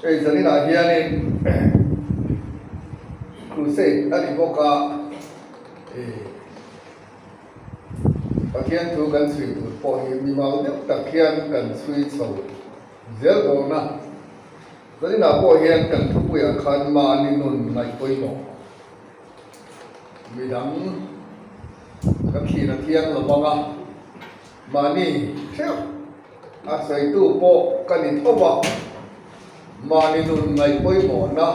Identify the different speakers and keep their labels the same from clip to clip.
Speaker 1: Hei zaninah hianin crusade a ni bawk a, Pathian thu kan chhui tur pawh hi mimal deuh tak hian kan chhui chho zel dawn a. Zaninah pawh hian kan thupuiah khan mahni nun ngaih pawimawh midang kan thlir a thiang lo vang a, mahni hreuh a sawitu pawh ka ni tho va, mahni nun ngaih pawimawhna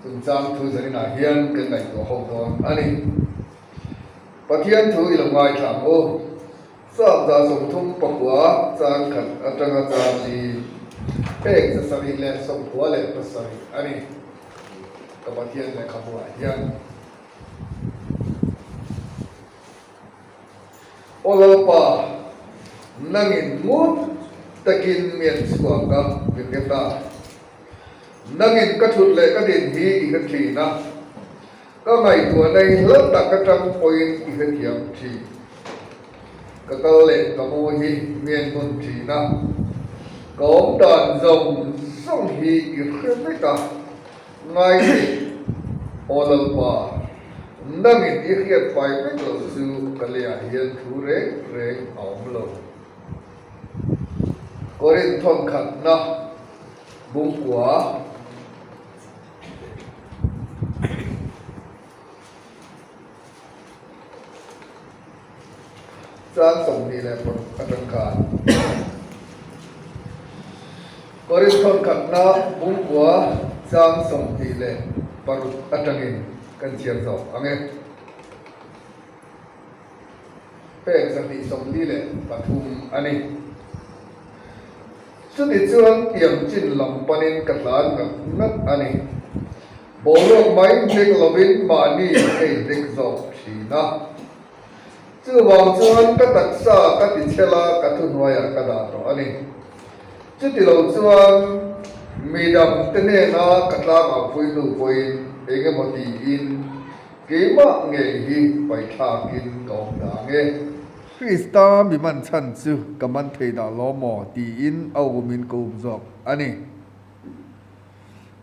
Speaker 1: chungchang thu zaninah hian kan ngaihtuah ho dawn a ni. Pathian thu i lo ngaithla ang u. Sap 39 chang khat atanga chang li pek 797 a ni. Ka Pathian lehkhabu ah hian. Aw Lalpa, nangin ngut takin mian chhuak a min nghet a. Nangin ka thut leh ka din hi i hre thin a. Ka ngaihtuahna hi hla tak atang pawhin i hrethiam thin. Ka kal leh ka mu hi mian hmun thin a. Ka awm dan zawng zawng hi i hre vek a. Ngai teh, Aw Lalpa, nangin i hriat fai vek loh chu ka leiah hian thu reng reng a awm lo. Korinth thawnkhatna bungkua. Chang 26 atang khan Korinth thawnkhatna bungkua chang 26 atangin kan chhiar zawk ang e. Pek 243 a ni. Chuti chuan tiang chin lam panin ka tlan ngat ngat a ni. Boruak mai hlek lovin mahni ka inhlek zawk thin a. Chuvang chuan ka taksa ka ti chhel a, ka thuhnuaiah ka dah tawh a ni. Chuti lo chuan midang te hnena ka tlangaupuinu pawhin eng emaw tiin keimah ngei hi paithlakin ka awm dang e. Krista mi man chhan chu ka man thei dah lo maw tiin a umin ka um zawk a ni.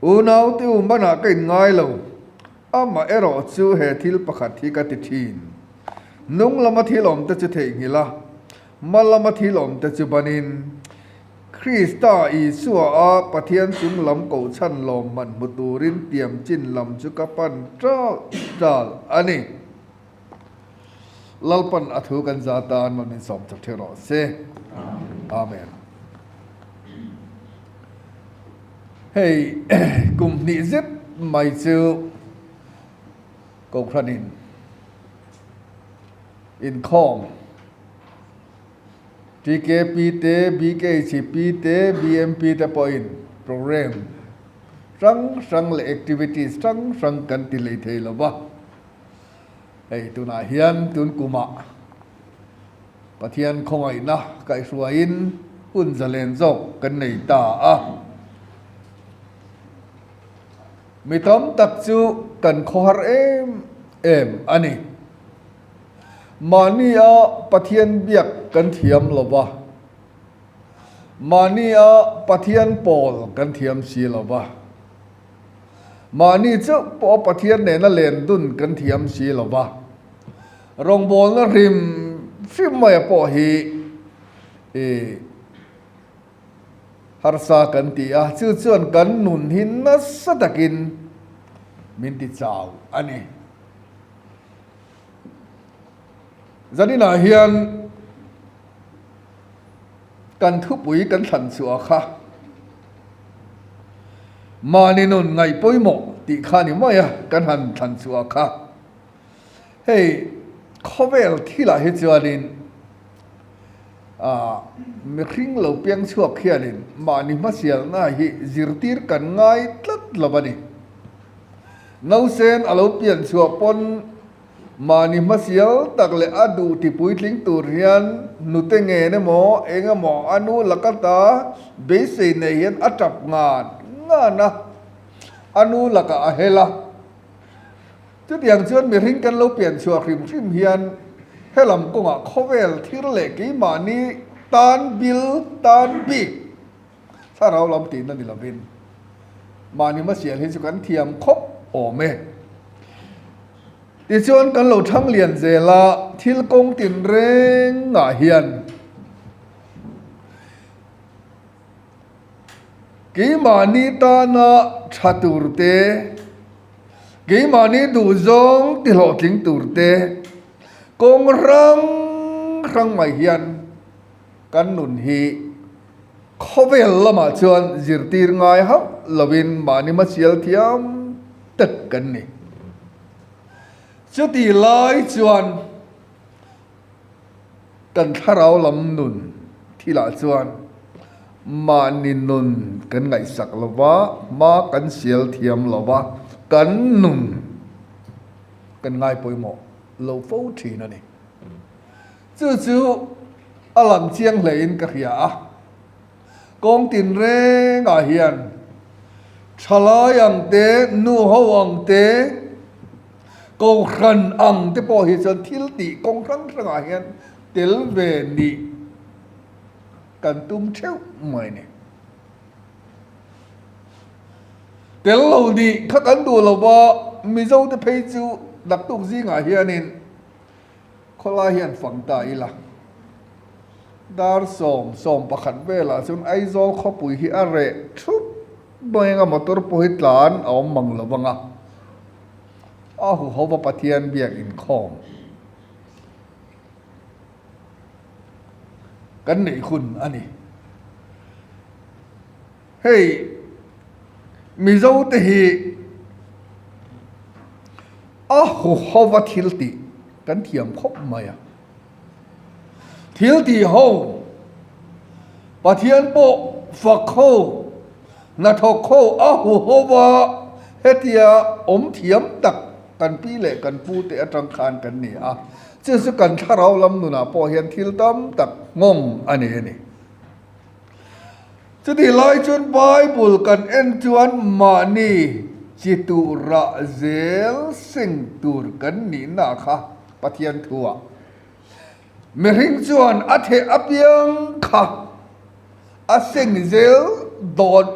Speaker 1: Unau te um banah ka inngai lo, amah erawh chu he thil pakhat hi ka ti thin. Nung lama thil awm te chu theihnghilh a, hma lama thil awm te chu banin Krista Isua a Pathian chung lam kohchhan lawmman hmu turin tiam chin lam chu ka pan ṭal ṭal a ni. Lalpan a thu kan za tan mal min sawm chak ṭheuh rawh se. Amen. Hei kum hnih zet mai chu Kohhranin inkhawm TKP te, BKHP te, BMP te pawhin program hrang hrang leh activities hrang hrang kan ti lei thei lo va. Hei tunah hian tun kumah Pathian khawngaihna kaihhruaiin hun zalen zawk kan nei ta a. Mi tam tak chu kan khawhar em em a ni. Mahnia Pathian biak kan thiam lo va, mahnia Pathian pawl kan thiam si lo va. Mahni chauh pawh Pathian nena len dun kan thiam si lo va, rawngbawlna hrim hrim maia pawh hi i harsa kan ti a, chu chuan kan nun hi nasa takin min ti chau a ni. Zaninah hian Kan thupui kan thlan chhuah kha mahni nun ngaih pawimawh tih kha ni mai a, kan han thlan chhuah kha. Hei khawvel thilah hi chuanin ah mihring lo piang chhuak hianin mahni hmasialna hi zirtir kan ngai tlat lo a ni. Nausen a lo pian chhuah pawn Mahni hmasial tak leh a duh ti puitling tur hian nute ngen emaw eng emaw a nu laka ta beisei nei hian a tap ngan ngan a, a nu lakah a hel a. Chutiang chuan mihring kan lo pian chhuah hrim hrim hian helam kawngah khawvel thil leh keimahni tan bil tan bik. Thlarau lam tihna ni lovin mahni hmasial hi chu kan thiam khawp awm e. Tichuan kan lo thang lian zel a, thil kawng tinrengah hian keimahni tana tha tur te, keimahni duhzawng tihlawhtling tur te kawng hrang hrang mai hian kan nun hi khawvel lamah chuan zirtir ngai hauh lovin mahni hmasial thiam tak kan ni. Chuti lai chuan kan thlarau lam nun thilah chuan mahni nun kan ngaihsak lo va, hma kan sial thiam lo va, kan nun kan ngai pawimawh lo fo thin a ni. Chu chu a lang chiang hlein ka hria a, kawng tinrengah hian thalai ang te, nu ho ang te, kohhran ang te pawh hi chuan thil tih kawng hrang hrangah hian tel ve nih kan tum theuh mai ni. Tel lo nih kha kan duh lo va, Mizo te phei chu naktuk zingah hianin Khawlai hian fang ta ila. Dar 11 velah chuan Aizawl khawpui hi a reh thup mai anga motor pawh hi tlan a awm mang lo vang a. A huhova Pathian biak inkhawm kan neih hun a ni. Hei Mizo te hi a huhova thil tih kan thiam khawp mai a. Thil tih ho, Pathian pawh fak ho, hnathawk ho a huhova hetia awm thiam tak kan pi leh kan pu te atang khan kan ni a. Chu chu kan thlarau lam nunah pawh hian thil tam tak nghawng a nei a ni. Chutih lai chuan Bible kan en chuan mahni chi tuh rah zel seng tur kan nihna kha Pathian thuah mihring chuan a theh apiang kha a seng zel dawn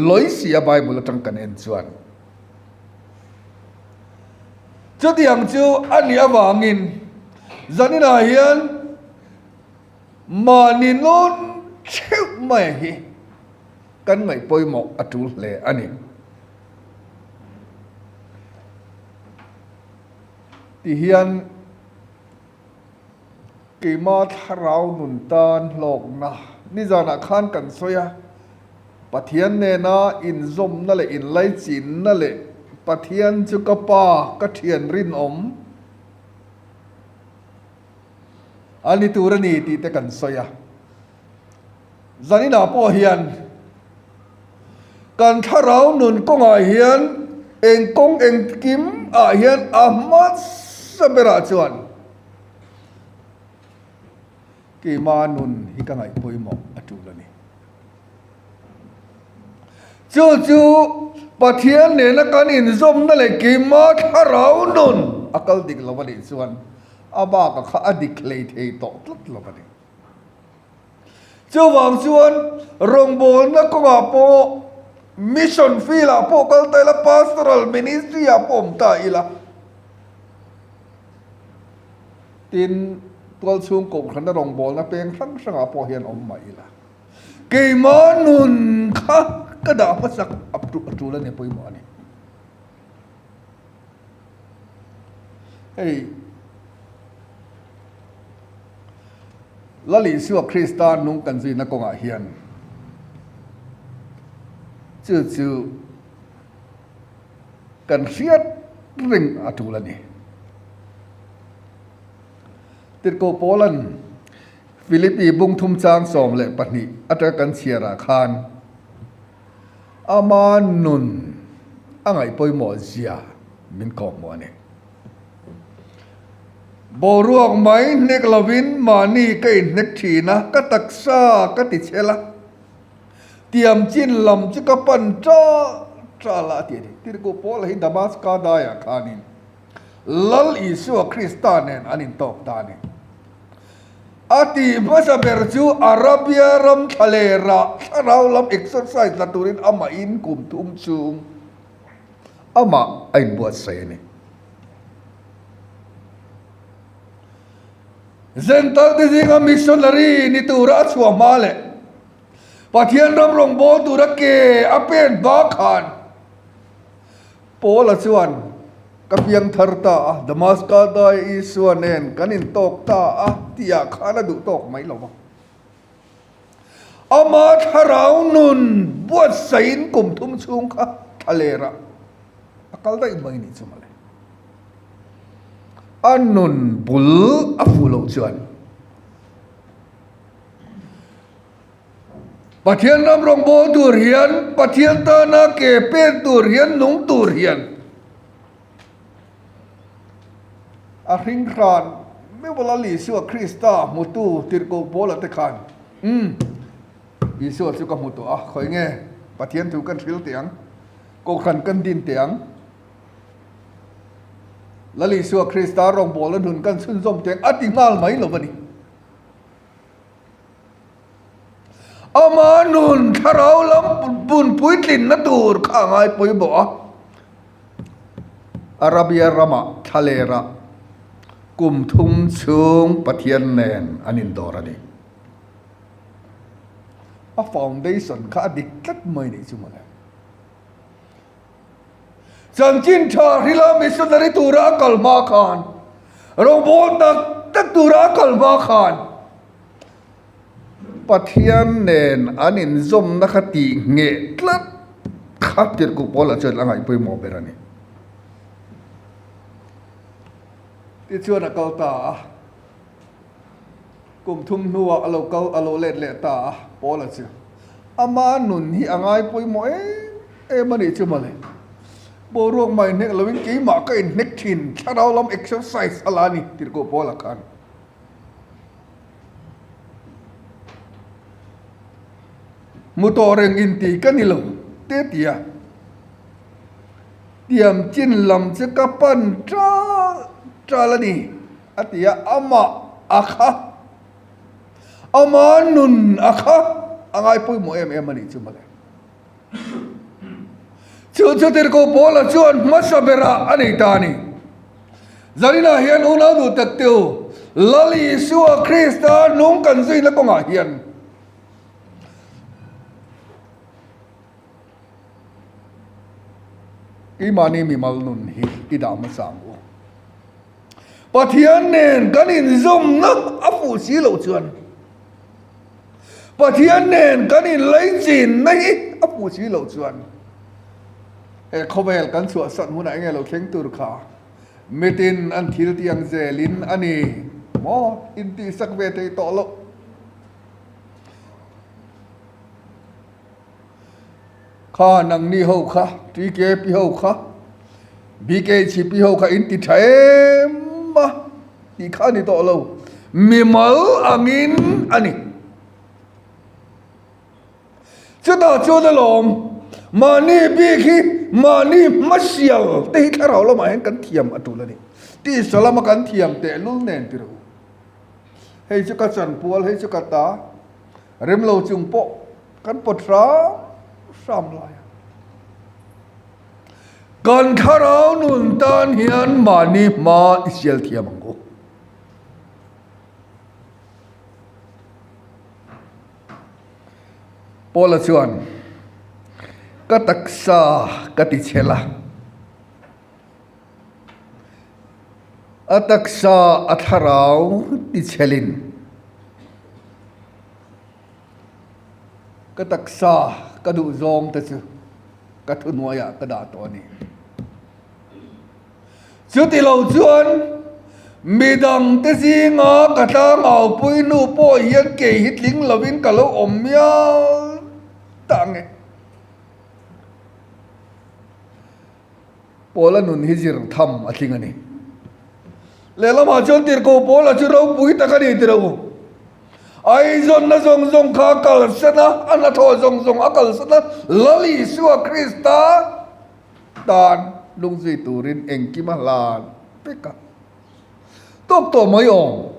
Speaker 1: lawi si a Bible atang kan en chuan. Chutiang chu a nih avangin zaninah hian Mahni nawn theuh mai hi kan ngaih pawimawh a tul hle a ni. Tihian keima thlarau nun tan hlawkna nizanah khan kan sawi a, Pathian nena inzawmna leh inlaichinna leh Pathian chu ka pa, ka thian rinawm, A ni tur a ni tih te kan sawi a. Zaninah pawh hian kan thlarau nun kawngah hian eng kawng engkim ah hian a hmasa berah chuan keima nun hi ka ngaih pawimawh a tul a ni. Chu chu Pathian nena kan inzawmna leh keima thlarau nun a kal dik lo a nih chuan a baka kha a dik hlei thei tawh tlat lo a ni. Chuvang chuan rawngbawlna kawngah pawh mission field ah pawh kal ta ila, pastoral ministry ah pawh awm ta ila, tin tualchhung kohhrana rawngbawlna peng hrang hrangah pawh hian awm mah ila, keimah nun kha ka dah hmasak a tul a ni pawimawh a ni. Hei Lal Isua Krista nung kan zuina kawngah hian chu chu kan hriat reng a tul a ni. Tirhkoh Paula'n Philippi bung thum chang 12 atanga kan chhiarah khan Ama nun a ngaih pawimawh zia min kawhhmuh a ni. Boruak mai hnek lovin mahni ka inhnek thin a, ka taksa ka ti chhel a, tiam chin lam chu ka pan ta ta la a ti a ni. Tirhkoh Paula hi Damaska daiah khanin Lal Isua Krista nen an intawk ta a ni. A tih hmasa ber chu Arabia ram thlalerah thlarau lam exercise la turin amahin kum thum chhung amah a inbuatsaih a ni. Zental te zinga missionary ni tura a chhuah hma leh Pathian ram rawngbâwl tura ke a pen hma khan Paula chuan, Ka piang thar ta a, Damaska dai Isua nen kan intawk ta a tihah khan a duh tawk mai lo va. Ama thlarau nun buatsaihin kum thum chhung kha thlalerah a kal daih mai nih chu mawle. A nun bul a fuh loh chuan Pathian ram rawngbâwl tur hian, Pathian tana ke pek tur hian, nung tur hian a hring hran meuh Lal Isua Krista hmutu tirhkoh Paula te khan, Umm, Isua chu ka hmu tawh a, khawi nge Pathian thu kan hril teh ang, kohhran kan din teh ang, Lal Isua Krista rawngbâwlna nun kan chhunzawm teh ang a ti nghal mai lo a ni. Ama nun thlarau lam bun puitlinna tur kha a ngai pawimawh a. Arabia ramah thlalerah kum thum chhung Pathian nen an indawr a ni. A foundation kha a dik tlat mai nih chu mawle. Chanchin tha hrila missionary tura a kal hma khan, rawngbawl tak tak tura a kal hma khan Pathian nen an inzawmna kha tih ngheh tlat kha tirhkuh pawlah chuan a ngaih pawimawh ber a ni. Tichuan a kal ta a, kum thum hnuah a lo kal a lo let leh ta a, Paula chu ama nun hi a ngai pawimawh em em a nih chu mawle. Boruak mai hnek loin keimah ka inhnek thin, thlarau lam exercise a la a ni tirhkoh Paula khan. Hmu tawh reng inti ka ni lo te tia tiam chin lam chu ka pan tal tal a ni a ti a, amah a kha ama nun a kha a ngai pawimawh em em a nih chu mawle. Chu chu tirhkoh Paula chuan hmasa berah a nei ta a ni. Zaninah hian unau duh tak te u, Lal Isua Krista nung kan zuina kawngah hian keimahni mimal nun hi i dah hmasa ang u. Pathian nen kan inzawmna a fuh si loh chuan Pathian nen kan inlaichinna hi a fuh si loh chuan he khawvel kan chhuahsan hunah enge lo thleng tur kha mitin an thil tih ang zelin a ni maw intihsak ve thei tawh loh. Kha nangni ho kha, TKP ho kha, BKHP ho kha in ti tha em a tih kha a ni tawh lo. Mimal angin a ni. Chutah chuan alawm mahni bik hi mahni hmasial te hi thlarau lamah hian kan thiam a tul a ni. Tisa lama kan thiam tehlul nen ti rawh u. Hei chu ka chanpual, hei chu ka ta. Rem lo chung pawh kan pawt hram hram lai a. Kan thlarau nun tan hian mahni hma i sial thiam ang u. Paula chuan, Ka taksa ka ti chhel a. A taksa a thlarau ti chhelin ka taksa ka duh zawng te chu ka thuhnuaiah ka dah tawh a ni. Chuti lo chuan midang te zinga ka tlangaupui hnu pawh hian kei hi tling lovin ka lo awm mial ta ang e. Paula nun hi zir tham a tling a ni. Lehlamah chuan tirhkoh Paula chu ropui tak a ni ti lo. Aizawnna zawng zawng kha a kalsan a, a hnathawh zawng zawng a kalsan a, Lal Isua Krista tan lungzui turin engkim a hlan vek a. Tawk tawh mai awm.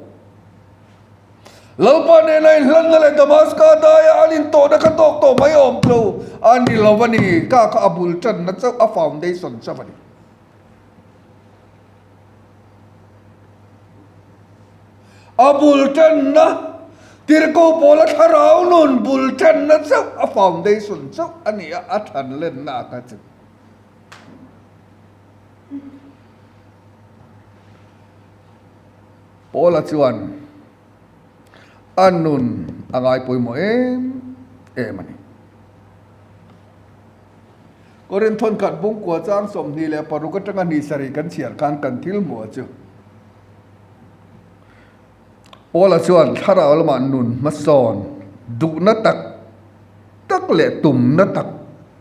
Speaker 1: Lalpa nena inhlanna leh Damaska daia an intawhna kha tawk tawh mai awm tlo a ni lo a ni. Ka kha a bul tanna chauh, a foundation chauh a ni. A bul tanna, Tirhkoh Paula thlarau nun bul tanna chauh, a foundation chauh a ni a, a than lenna a kha chu. Paula chuan a nun a ngai pawimawh em em a ni. Korinth thawnkhat bungkua chang 26 atanga hnih sarih kan chhiar khan kan thil hmuh chu Paula chuan thlarau lamah nun hmasawn duhna tak tak leh tumna tak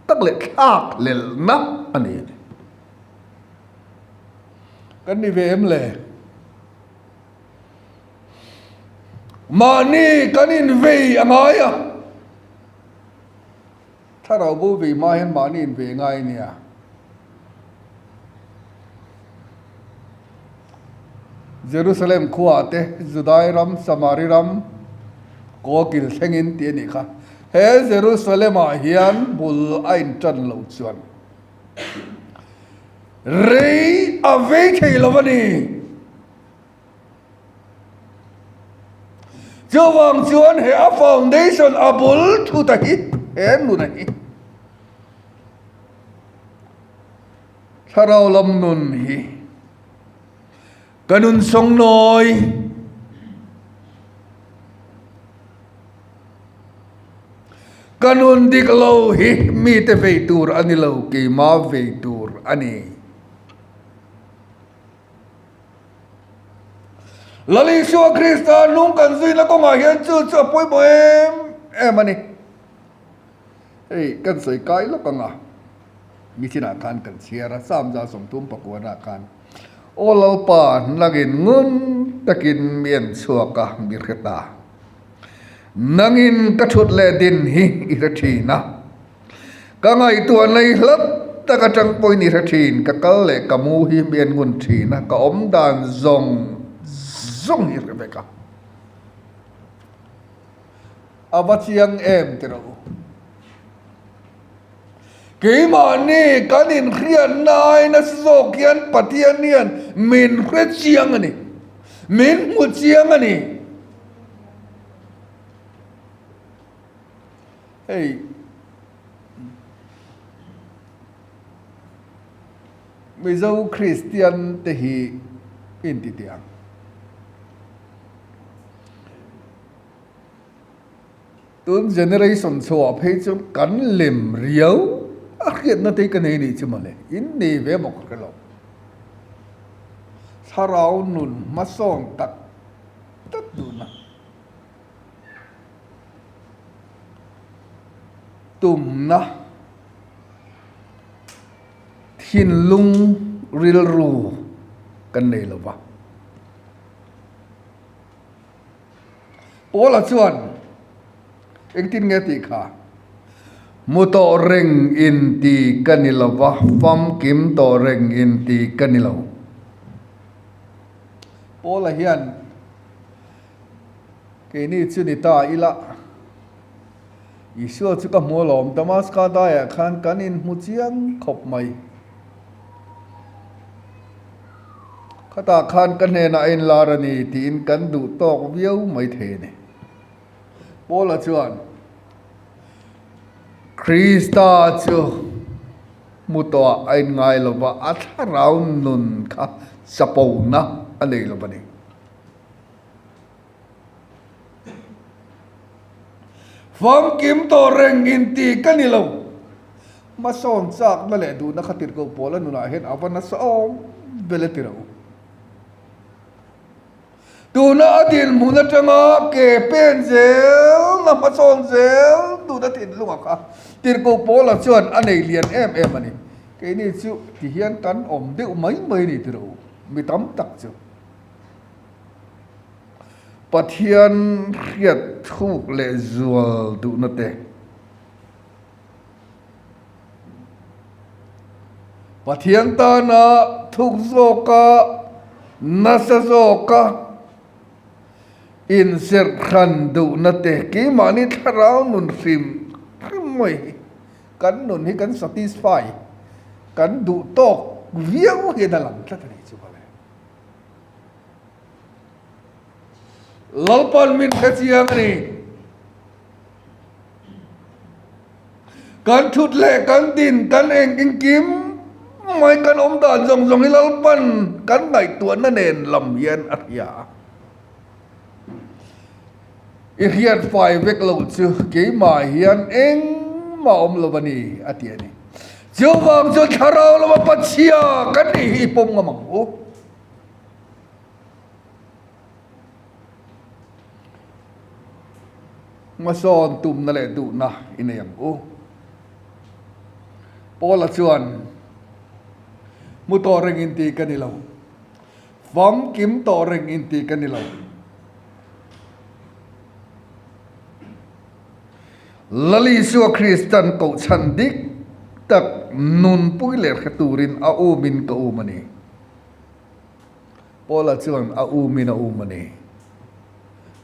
Speaker 1: tak leh thlak lelna a ni a ni. Kan ni ve em le? Mahni kan invei a ngai a. Thlarau bo vei hma hian mahni invei ngai a nia. Jerusalem khuaah te, Judai ram, Samari ram, kawlkil thlengin tih a nih kha. He Jerusalem-ah hian bul a intan loh chuan rei a vei thei lo a ni. Chuvang chuan he a foundation a bul thut a hi, he nun a hi, thlarau lam nun hi ka nun sawngnawi. Ka nun dik lo hi mite vei tur a ni lo, keima vei tur a ni. Lal Isua Krista nung kan zuina kawngah hian chu chu a pawimawh em em a ni. Hei kan sawi kai lawk ang a, nichinah khan kan chhiar a, Psalm 39 khan, Aw Lalpa, nangin ngun takin mi en chhuak a, mi hre ta. Nangin ka thut leh din hi i hre thin a. Ka ngaihtuah nei hlat tak atang pawhin i hre thin, ka kal leh ka mu hi mi en ngun thin a, ka awm dan zawng zawng hi hre vek a. A va chiang em ti rawh u. Keimahni kan inhriatna ai nasa zawk hian Pathian hian min hre chiang a ni, min hmu chiang a ni. Hei Mizo Kristian te hi inti teh ang. Tun generation chhuah phei chu kan lem riau a hriatna te hi ka nei nih chu mawle, in nei ve maw ka hre lo. Thlarau nun hmasawn tak tak duhna. Tumna thinlung rilru kan nei lo va. Paula chuan engtin nge tih kha? Mu tawh reng in ti ka ni lo va, famkim tawh reng in ti ka ni lo. Paula hian Keini chu ni ta ila, Isua chu ka hmu alawm, Damaska daiah khan kan inhmu chiang khawp mai. Khatah khan ka hnenah a inlar a ni tiin kan duh tawk viau mai thei a ni. Paula chuan, Krista chu hmu tawhah a inngai lo va, a thlarau nun kha chapona a nei lo va ni. Famkim tawh reng inti ka ni lo. Hmasawn chakna leh duhna kha tirhkoh pawl a nunah hian a va nasa awm vel a ti lo. Tuna a dinhmun atanga ke pen zel na hmasawn zel duhna thinlunga kha tirhkoh pawla chuan a nei lian em em a ni. Keini chu tihian kan awm deuh mai mai a ni ti lo mi tam tak chu. Pathian hriat thuk leh zual duhna te. Pathian tana thuk zawka, nasa zawka Inserh hran duhna te keimahni thlarau nun hrim hrim mai hi kan nun hi kan satisfy, kan duh tawk viau hian a lang tlat a ni chu mawle. Lalpan min hre chiang a ni. Kan thut leh kan din kan eng engkim mai kan awm dan zawng zawng hi Lalpan kan ngaihtuahna nen lam hian a hria a. I hriat fai vek loh chu keimah hian engmah awm lo a ni a ti a ni. Chuvang chuan thlarau lama Pathian kan nih hi i pawm ngam ang u. Hmasawn tumna leh duhna i nei ang u. Paula chuan, Hmu tawh reng inti ka ni lo. Famkim tawh reng inti ka ni lo. Lal Isua Kristan kohchhan dik tak nunpui leh hre turin a umin ka um a ni. Paula chuan a umin a um a ni.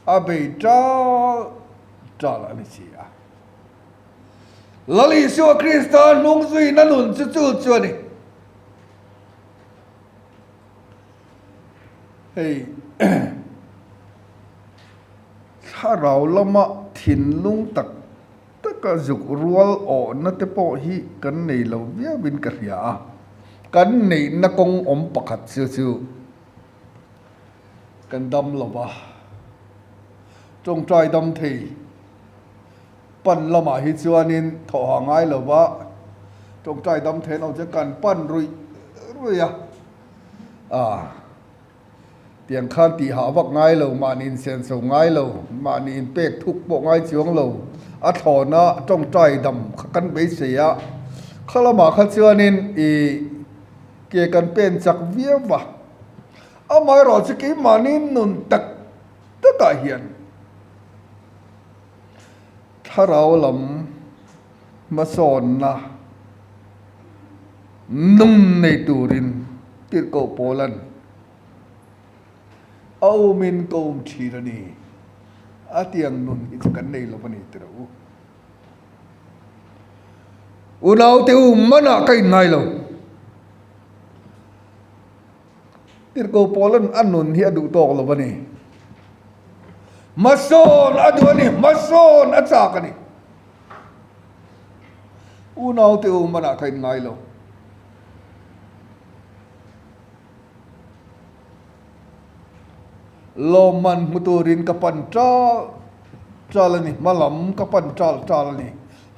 Speaker 1: A bei ṭal ṭal a ni si a. Lal Isua Krista hnung zuina nun chu chu chu a ni. Hei thlarau lama thinlung tak taka zuk rual awhna te pawh hi kan nei lo viauin ka hria a, kan neihna kawng awm pakhat chu chu kan dam lo va, tawngtai dam thei pan lamah hi chuanin thawh ha ngai lo va, tawngtai dam thei an awm chuan kan pan ruih ruih a, ah. Tiang khan tih hah vak ngai lo, mahni insenso ngai lo, mahni inpek thuk pawh ngai chuang lo, a thlawna tawngtai dam kha kan beisei a, kha lamah kha chuanin i ke kan pen chak viau va, amaherawh chu keimahni nun tak takah hian thlarau lam hmasawnna nung nei turin tirhkoh Paula'n a umin ka um thin a ni. A tiang nun hi chu kan nei lo a ni tih rawh u. Unaute u manah ka inngai lo. Tirhkoh Paula'n a nun hi a duh tawk lo a ni. Hmasawn a duh a ni, hmasawn a chak a ni. Unaute u manah ka inngai lo. Lawmman hmu turin ka pan ṭal ṭal a ni, hma lam ka pan ṭal ṭal a ni.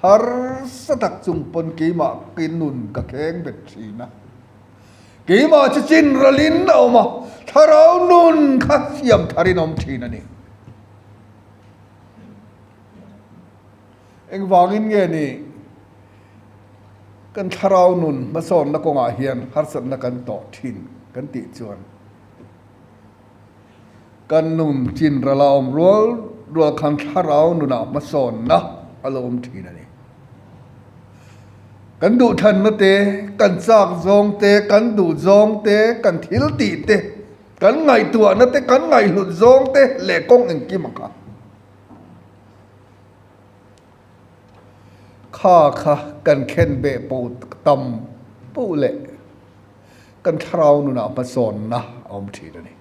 Speaker 1: Harsa tak chung pawn keimah ka nun ka kheng bet ṭhin a. Keimah chu chin ralin a awm a, thlarau nun kha siam tharin a awm ṭhin a ni. Engvangin nge ni kan thlarau nun hmasawnna kawngah hian harsatna kan tawh thin kan tih chuan kan nun chin rala awm rual rual khan thlarau nunah hmasawnna a lo awm thin a ni. Kan duhthanna te, kan chak zawng te, kan duh zawng te, kan thil tih te, kan ngaihtuahna te, kan ngaihhlut zawng te leh kawng engkim ang kha. Kha kha kan khen beh poh tam poh leh kan thlarau nunah hmasawnna a awm thin a ni.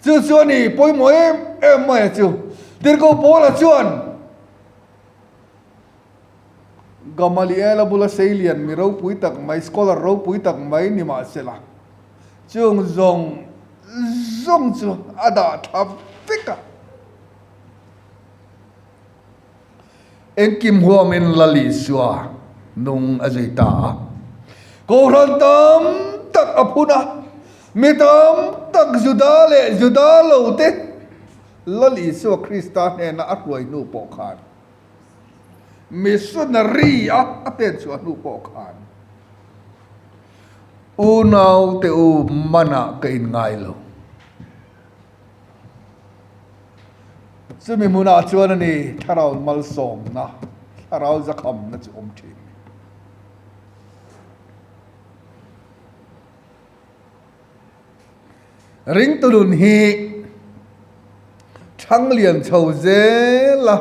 Speaker 1: Chu chu a ni pawimawh em em mai a chu. Tirhkoh Paula chuan Gamaliela bula seilian mi ropui tak mai, scholar ropui tak mai ni mahsela chung zawng zawng chu a dah tha vek a. Engkim huamin Lal Isua nung a zui ta a. Kohhran tam tak a phun a, mi tam tak Juda leh Juda lote Lal Isua Krista hnena a hruai hnu pawh khan, missionary a a pen chhuah hnu pawh khan, Unaute u manah ka inngai lo. Chumi hmunah chuan a ni thlarau malsawmna, thlarau zakhamna chu awm thin. Ringtu nun hi. Ṭhang lian chho zel a,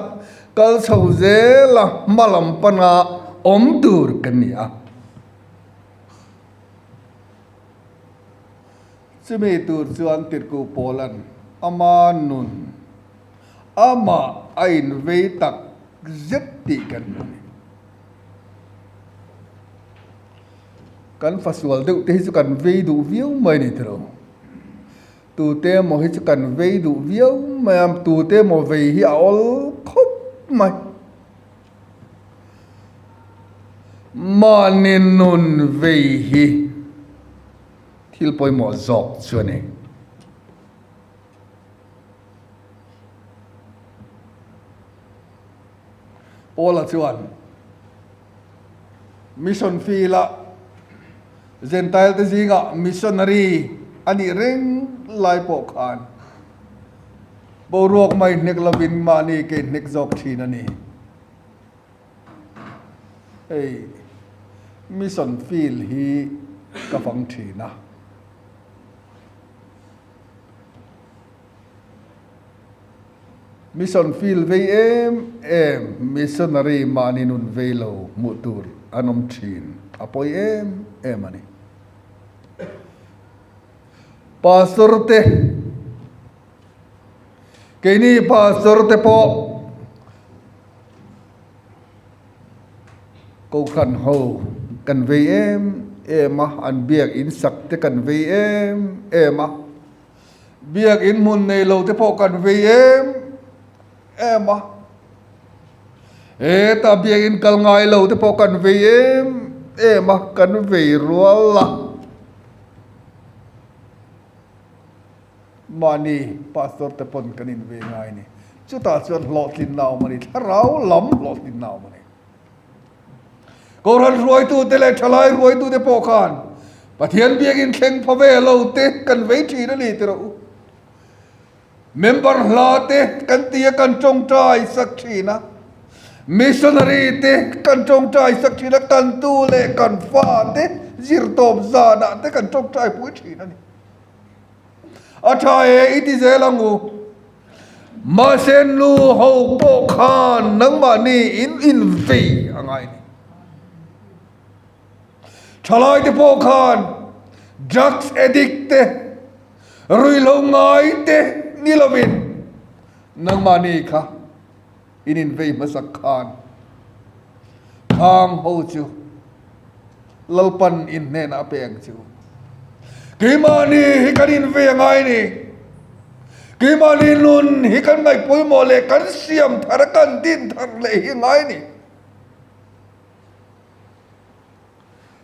Speaker 1: kal chho zel a, hma lam pana awm tur kan ni a. Chumi tur chuan Tirhku Pawla'n ama nun, amah a invei tak zet tih kan hmu a ni. Kan fasual deuh te hi chu kan vei duh viau mai a ni tilo. Tute emaw hi chu kan vei duh viau mai a, tute emaw vei hi a awl khawp mai. Mahni nun vei hi thil pawimawh zawk chu a ni. Paula chuan Mission Field-a Gentile te zingah missionary a nih reng lai pawh khan boruak mai hnek lovin mahni ke hnek zawk thin a ni. Hei Mission Field hi ka fang thin a. Mission field vei em em, missionary mahni nun vei lo hmuh tur an awm thin a pawi em em a ni. Pastor te, keini pastor te pawh Kohhran ho kan vei em em a, an biak in sak te kan vei em em a. Biakinn hmun nei lo te pawh kan vei em em a, hetah biakinn kal ngai lo te pawh kan vei em em a, kan vei rual a. Mahni pastor te pawn kan invei ngai a ni. Chutah chuan hlawhtlinna a awm a ni, thlarau lam hlawhtlinna a awm a ni. Kohhran hruaitute leh thalai hruaitute pawh khan Pathian biakin thleng pha ve lo te kan vei thin a ni ti rawh u. Member hla te kan ti a kan tawngtai sak thin a, missionary te kan tawngtai sak thin a, kan tu leh kan fa te zirtawp zanah te kan tawngtai pui thin a ni. A tha e i ti zel ang u. Mahse nu ho pawh khan nangmahni in invei a ngai ni. Thalai te pawh khan drugs addict te, ruihhlo ngai te ni lovin nangmahni kha in invei hmasak khan khang ho chu Lalpan in hnenah a pe ang chu. Keimahni hi kan invei a ngai ni. Keimahni nun hi kan ngaih pawimawh leh kan siam thar a kan din thar leh hi a ngai ni.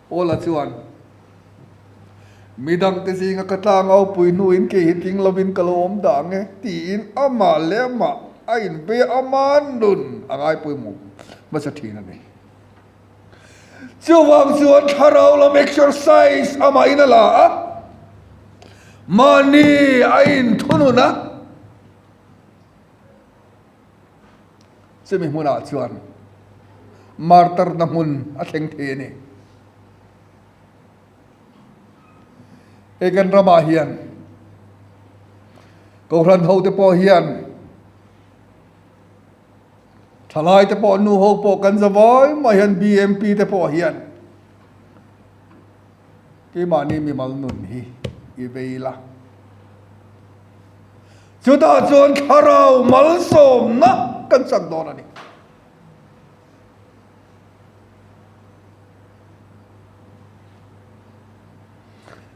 Speaker 1: Paula chuan, Midangte zinga ka tlangau pui hnuin kei hi tling lovin ka lo awm dah ang e, tiin amah leh amah a inbei a, ama nun a ngai pawimawh hmasa thin a ni. Chuvang chuan thlarau lam exercise amahin a la a, mahni a inthunun a. Chumi hmunah chuan martarna hmun a thleng thei a ni. Hei kan ramah hian Kohhran hote pawh hian Thalai te pawh nu ho pawh kan za vai mai hian BMP te pawh hian keimahni mimal nun hi i vei la. Chutah chuan thlarau malsawmna kan chak dawn a ni.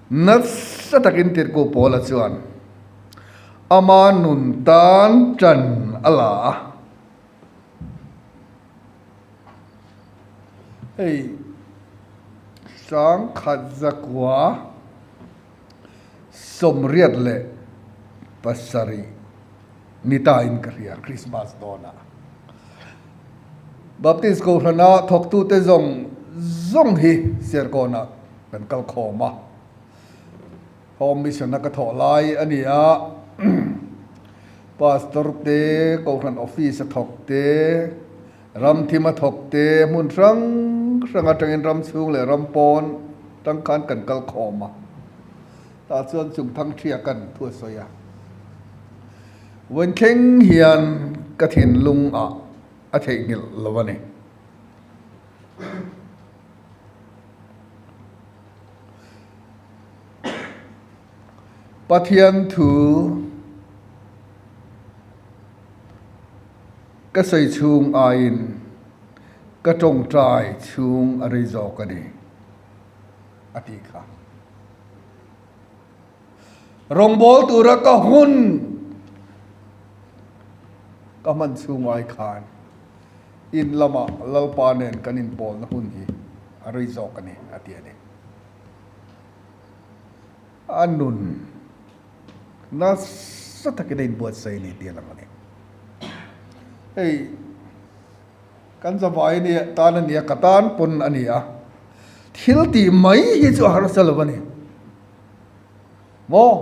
Speaker 1: Nasa takin Tirhkoh Paula chuan ama nun tan ṭan a la a. Hei 1987 ni tain ka hria Krismas dawnah. Baptist Kohhrana thawktute zawng zawng hi Serkawnah kan kal khawm a, Home Mission-a ka thawh lai a ni a, Pastor te, Kohhran Office-a thawk te, Ramthim a thawk te, hmun hrang hrang atangin ram chhung leh ram pawn tang khan kan kal khawm a, tah chuan Chungthang Thiakan thu a sawi a. Vawiin thleng hian ka thinlung ah a theihnghilh lo a ni. Pathian thu ka sawi chhung aiin ka tawngtai chhung a rei zawk a ni, a ti kha. Rawngbâwl tura ka hun ka hman chhung ai khan in lamah Lalpa nen kan inpawlna hun hi a rei zawk a ni, a ti a ni. A nun nasa takin a inbuatsaih a ni tih a lang a ni. Hei kan zavai nia tan a nia, ka tan pawn a ni a, thil tih mai hi chu a harsa lo a ni. Maw?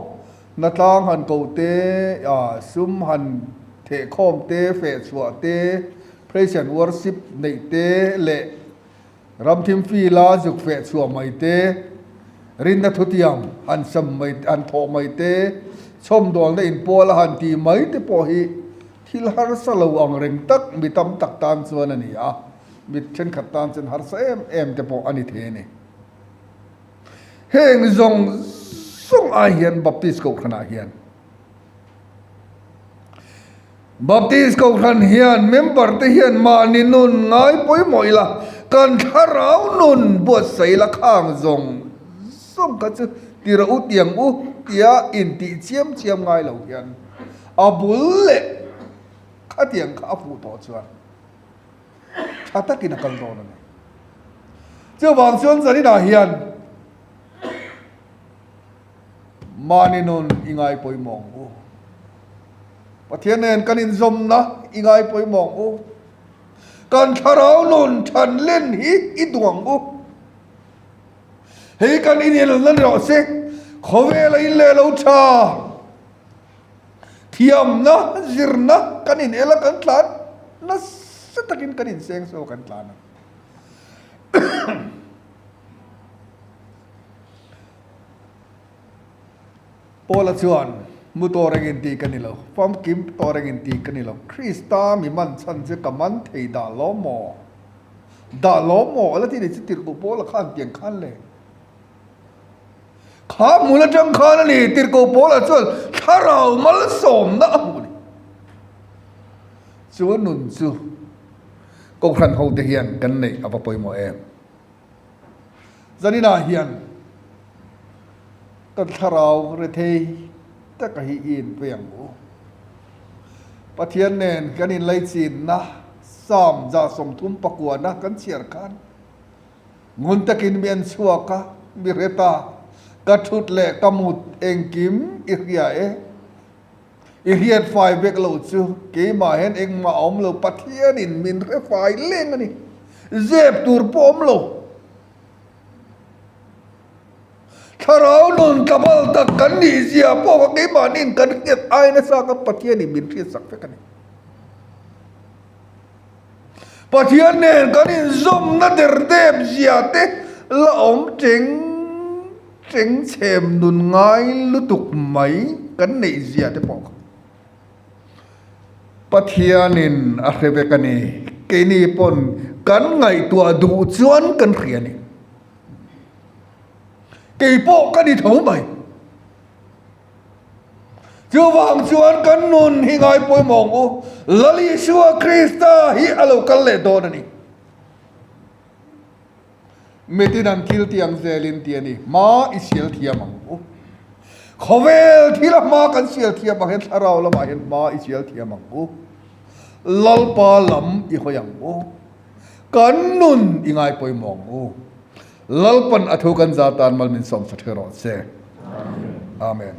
Speaker 1: Hnatlang han koh te, sum han thehkhawm te, fehchhuah te, praise and worship neih te leh Ramthim fila zuk feh chhuah mai te, rinna thutiam han sam mai han thawh mai te, chhawmdawlna inpual a han tih mai te pawh hi thil harsa lo ang reng tak mi tam tak tan chuan a ni a, mi thenkhat tan chuan harsa em em te pawh a ni thei a ni. Heng zawng zawng ai hian Baptist Kohhranah hian Baptist Kohhran hian member te hian mahni nun ngai pawimawh ila, kan thlarau nun buatsaih ila khang zawng zawng kha chu tira u tiang u tia intih chiam chiam ngai lo hian a bul leh khatiang kha a fuh tawh chuan tha takin a kal dawn a ni. Chuvang chuan zaninah hian Mahni nun i ngai pawimawh ang u. Pathian nen kan inzawmna i ngai pawimawh ang u. Kan thlarau nun than len hi i duh ang u. Hei kan inelna ni rawh se, khawvela in leh lo tha, thiamna, zirna kan inel a kan tlan nasa takin kan inseng so kan tlan a. Paula chuan, Mu tawh reng in tih ka ni lo, famkim tawh reng in tih ka ni lo, Krista mi man chhan chu ka man thei dah lo maw? Dah lo maw? A la ti ni chu tirhkoh Paula khan tiang khan le. Kha hmun atang khan a ni, tirhkoh Paula chuan thlarau malsawmna a hmuh a ni. Chu nun chu Kohhran hote hian kan neih a va pawimawh em? Zaninah hian kan thlarau rethei taka hi i inpe ang u. Pathian nen kan inlaichinna Psalm 39 kan chhiar khan ngun takin mi an chhuak a, mi hre ta, ka thut leh ka mut engkim i hria e. I hriat fai vek lo chu keimah hian engmah a awm lo, Pathianin min hre fai leng a ni. Zep tur pawh awm lo. Thlarau nun tlabal tak kan nih zia pawh kha keimahniin kan hriat ai nasa kha Pathianin min hriatsak vek a ni. Pathian nen kan inzawmna derdep zia te la awm teng teng chhem nun ngai lutuk mai kan neih zia te pawh kha Pathianin a hre vek a ni. Keini pawn kan ngaihtuah duh chuan kan hria a ni. Kei pawh ka ni tho mai. Chuvang chuan kan nun hi ngai pawimawh ang u. Lal Isua Krista hi a lo kal leh dawn a ni. Mitin an thil tih ang zelin ti a ni. Hma i sial thiam ang u. Khawvel thila hma kan sial thiam ang hian thlarau lamah hian hma i sial thiam ang u. Lalpa lam i hawi ang u. Kan nun i ngai pawimawh ang u. Lalpan a thu kan za tan mal min sawm sa ṭhe rawh se. Amen.